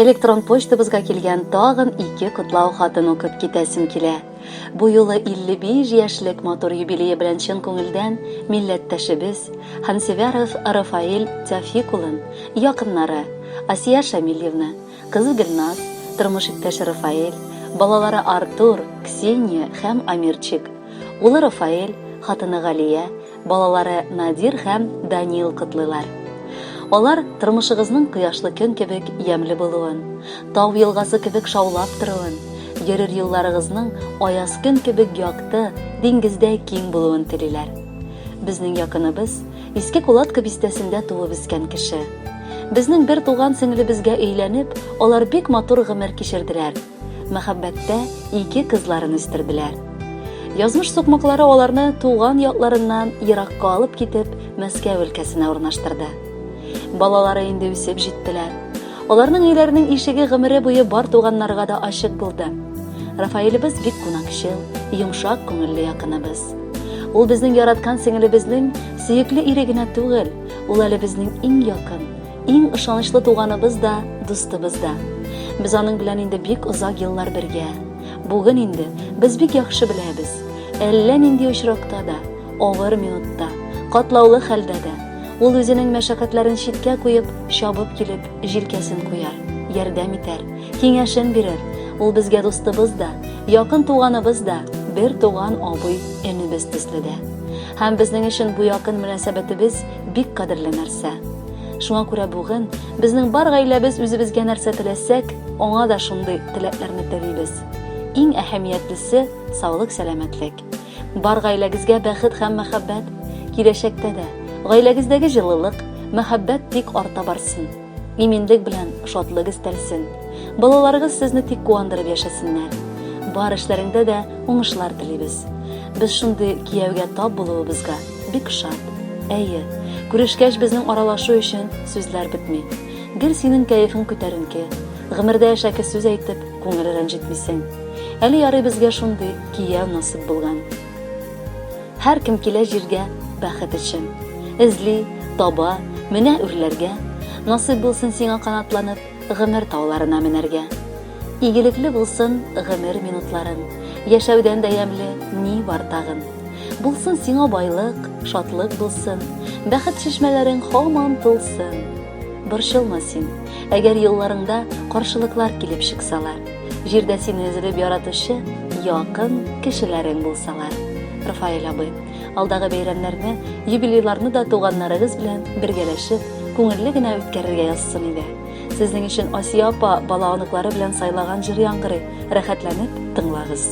Электрон почтабызга килгән тагын ике котлау хатын укып китәсем килә. Бу юлы 55 яшьлек матур юбилее белән чын күңелдән милләттәшебез Хансевяров Рафаэль Тәфик улын, якыннары Асия Шамильевна, кызы Гөлназ, тормыш иптәше Рафаэль, балалары Артур, Ксения һәм Амирчик, улы Рафаэль, хатыны Галия, Балалары Надир һәм Данил котлыйлар. Алар тормышыгызның кояшлы көн кебек ямьле булуын, тау елгасы кебек шаулап торуын, йөрер юлларыгызның аяз көн кебек якты, диңгездәй киң булуын телиләр. Безнең якыныбыз, Иске Кулатка бистәсендә туып үскән кеше. Безнең бер туган сеңлебезгә өйләнеп, алар бик матур гомер кичерделәр. Мәхәббәттә ике кызларын үстерделәр. Язмыш сукмаклары аларны туган якларыннан еракка алып китеп, Мәскәү өлкәсенә урнаштырды. Балалары инде үсеп җиттеләр. Аларның өйләренең ишеге гомере буе бар туганнарга да ачык булды. Рафаэлебез бик кунакчыл, йомшак күңелле якыныбыз. Ул безнең яраткан сеңелебезнең сөекле ире генә түгел, ул әле безнең иң якын, Иң ышанычлы туганыбыз да, дустыбыз да. Без аның белән инде бик озак еллар бергә. Бүген инде без бик яхшы беләбез, әллә нинди очракта да, авыр минутта, катлаулы хәлдә дә, ул үзенең мәшәкатьләрен читкә куеп, чабып килеп, җилкәсен куяр, ярдәм итәр, киңәшен бирер. Ул безгә дустыбыз да, якын туганыбыз да, бер туган абый энебез төсле дә. Һәм безнең өчен бу якын мөнәсәбәтебез бик кадерле нәрсә. Шуңа күрә бүген безнең бар гаиләбез үзебезгә нәрсә теләсәк, аңа да шундый теләкләрне телибез. Иң әһәмиятлесе саулык-сәламәтлек. Бар гаиләгезгә бәхет һәм мәхәббәт. Киләчәктә дә гаиләгездәге җылылык, мәхәббәт тик арта барсын. Иминлек белән шатлык өстәлсен. Балаларыгыз сезне тик куандырып яшәсеннәр. Бар эшләреңдә дә уңышлар телибез. Без шундый кияүгә тап булуыбызга Бик шат. Әйе, күрешкәч безнең аралашу өчен сүзләр бетми. Гел синең кәефең күтәренке. Гомердә әшәке сүз әйтеп, күңел рәнҗетмисең. Әле ярый безгә шундый кияү насыйп булган. Һәркем килә җиргә бәхет өчен. Эзли, таба, менә үрләргә. Насыйп булсын сиңа канатланып, гомер тауларына менәргә. Игелекле булсын гомер минутларың, Яшәүдән дә ямьле ни бар тагын? Булсын сиңа байлык, шатлык булсын, Бәхет чишмәләрең һаман тулсын. Борчылма син, әгәр юлларыңда Каршылыклар килеп чыксалар, Җирдә сине өзелеп яратучы Якын кешеләрең булсалар. Рафаэль абый, алдагы бәйрәмнәрне, юбилейларны да туганнарыгыз белән бергәләшеп, күңелле генә үткәрергә язсын иде. Сезнең өчен Асия апа бала-оныклары белән сайлаган җыр яңгырый, рәхәтләнеп тыңлагыз.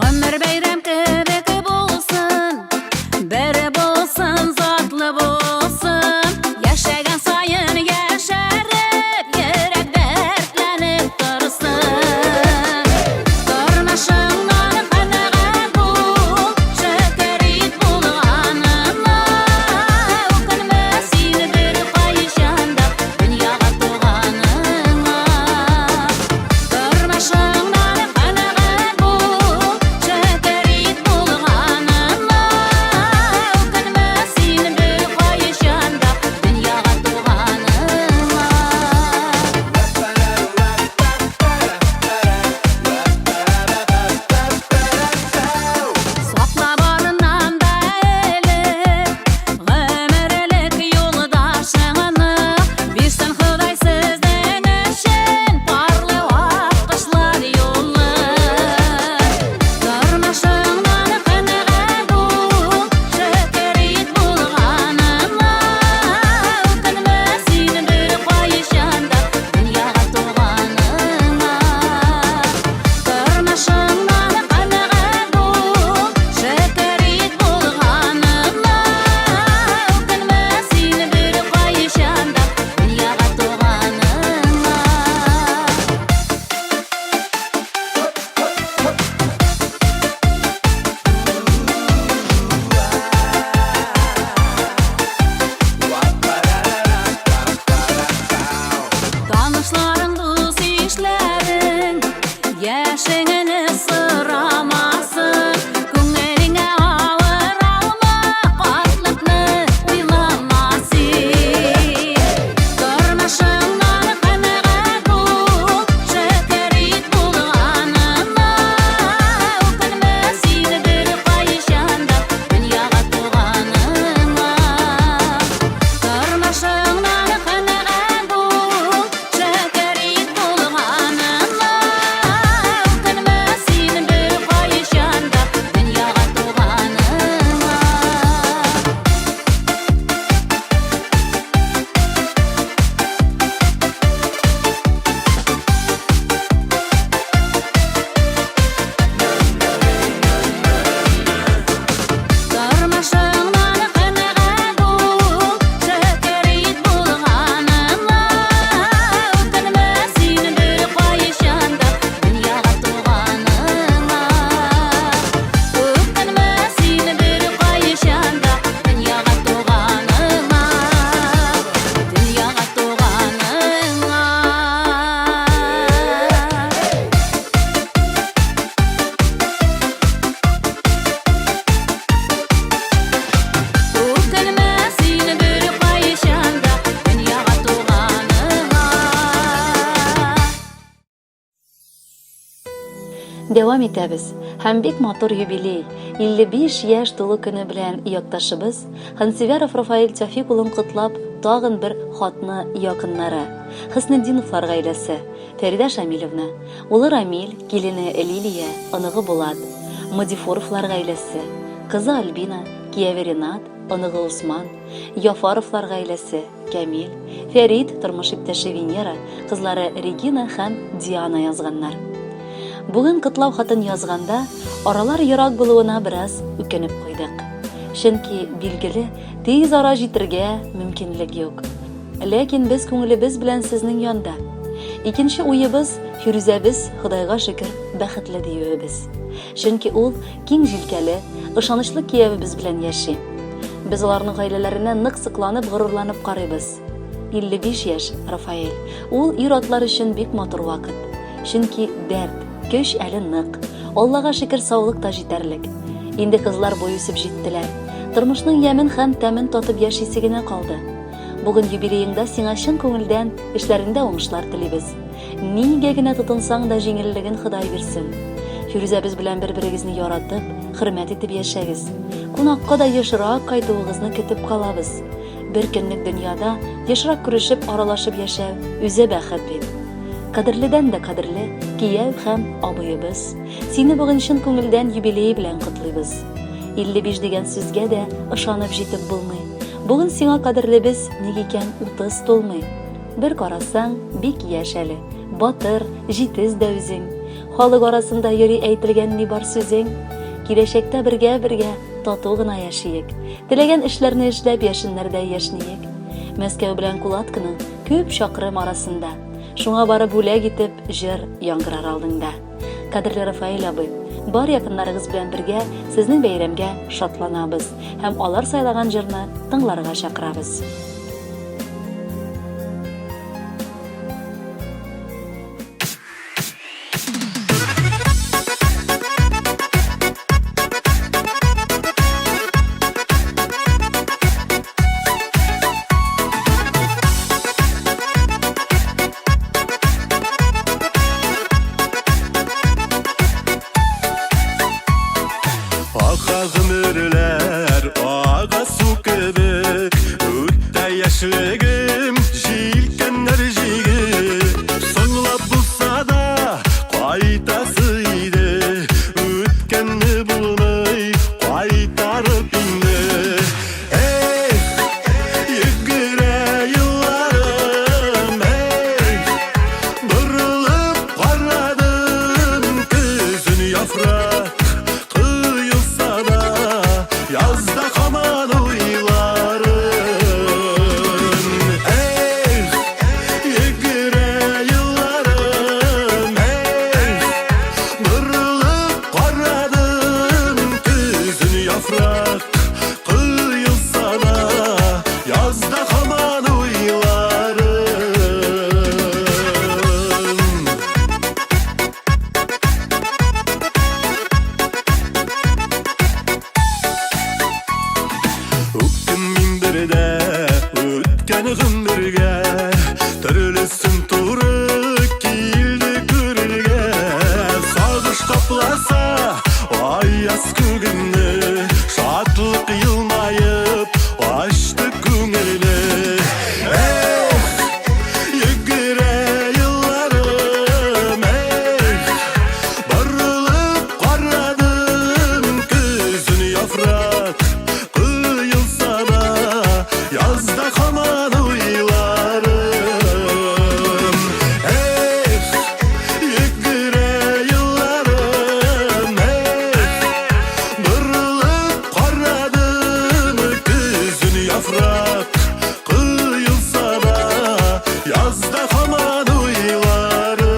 Гомер бәйрәм кебек булсын, бер булсын, затлы булсын, яшәгән саен яшь. Дәвам итәбез һәм бик матур юбилей, 55 яшь тулу көне белән якташыбыз Хансевяров Рафаэль Тәфик улын котлап, тагын бер хатны якыннары, Хөснетдиновлар гаиләсе, Фәридә Шамилевна, улы Рамил, килене Лилия, оныгы Булат, Мадифоровлар гаиләсе, кызы Альбина, кияве Ренат, оныгы Усман, Яфаровлар гаиләсе, Кәмил, Фәрид, тормыш иптәше Венера, кызлары Регина һәм Диана язганнар. Бүген котлау хатын язганда, аралар ерак булуына бераз үкенеп куйдык. Чөнки, билгеле, тиз ара җитергә мөмкинлек юк. Ләкин без күңелебез белән сезнең янда. Икенче уебыз, Фирүзәбез, Ходайга шөкер, бәхетле диюебез. Чөнки ул киң җилкәле, ышанычлы киявебез белән яши. Без аларның гаиләләренә нык сокланып, горурланып карыйбыз. 55 яшь, Рафаэль. Ул ир-атлар өчен бик матур вакыт. Чөнки дәрт, көч әле нык. Аллага шөкер, саулык та җитәрлек. Инде кызлар буй үсеп җиттеләр. Тормышның ямен һәм тәмен татып яшисе генә калды. Бүген юбилееңда сиңа чын күңелдән эшләреңдә уңышлар телибез. Нигә генә тотынсаң да җиңеллеген Ходай бирсен. Фирүзәбез белән бер-берегезне яратып, хөрмәт итеп яшәгез. Кунакка да ешрак кайтуыгызны көтеп калабыз. Бер көнлек дөньяда ешрак күрешеп, аралашып яшәү үзе бәхет бит. Кадерледән дә кадерле кияү һәм абыебыз. Сине бүген чын күңелдән юбилей белән котлыйбыз. 55 дигән сүзгә дә ышанып җитеп булмый. Бүген сиңа кадерлебез ник икән 30 тулмый? Бер карасаң, бик яшь әле, батыр, җитез дә үзең. Халык арасында йөри әйтелгән ни бар сүзең. Киләчәктә бергә-бергә тату гына яшиек. Теләгән эшләрне эшләп яшеннәрдәй яшьниек. Мәскәү белән Кулаткының күп чакрым арасында. Шуңа барып бүләк итеп җыр яңгырар алдыңда. Кадерле Рафаэль абый, бар якыннарыгыз белән бергә сезнең бәйрәмгә шатланабыз һәм алар сайлаган җырны тыңларга чакырабыз. Ага гомерләр, ага су кебек, Үтә яшьлегем, җилкәннәр җигеп. Соңлап булса да, кайтасы иде, Үткәнне булмый, кайтарып инде. Эх, йөгерә елларым, эх, борылып карадым, көзен яфрак коелса да, язда һаман уйларым. Эх, йөгерә елларым, эх, борылып карадым, көзен яфрак Коелса да, язда һаман уйларым. Үкенмим бер дә үткән гомергә, Төрлесен туры килде күрергә. Сагыш капласа аяз күгемне, Шатлык елмаеп ачты күңелне. Эх, йөгерә елларым, эх, борылып карадым, көзен яфрак коелса да, язда һаман уйларым. Эх, йөгерә елларым, эх, борылып карадым, көзен яфрак коелса да, язда һаман уйларым.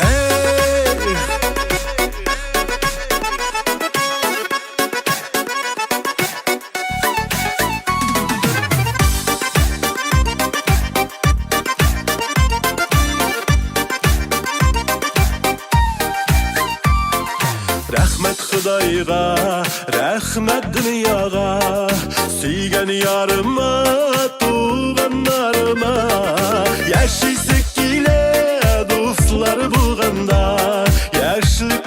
Эх! Рәхмәт Ходайга, рәхмәт дөньяга, сөйгән ярыма, туганнарыма. Яшисе килә, дуслар булганда.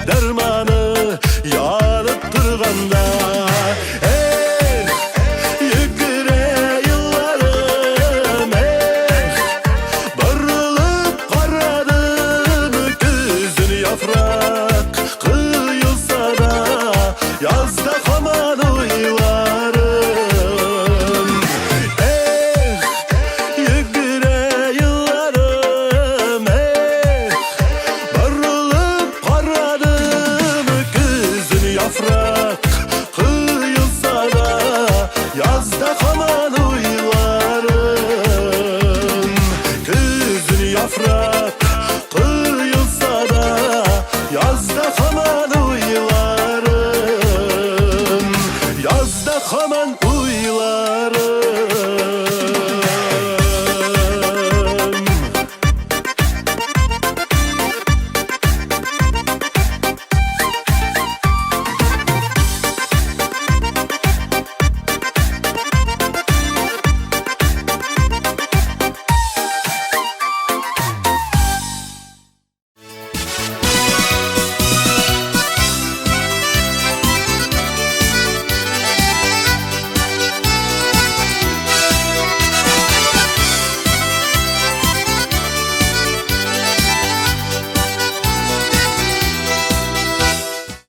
Дәрман.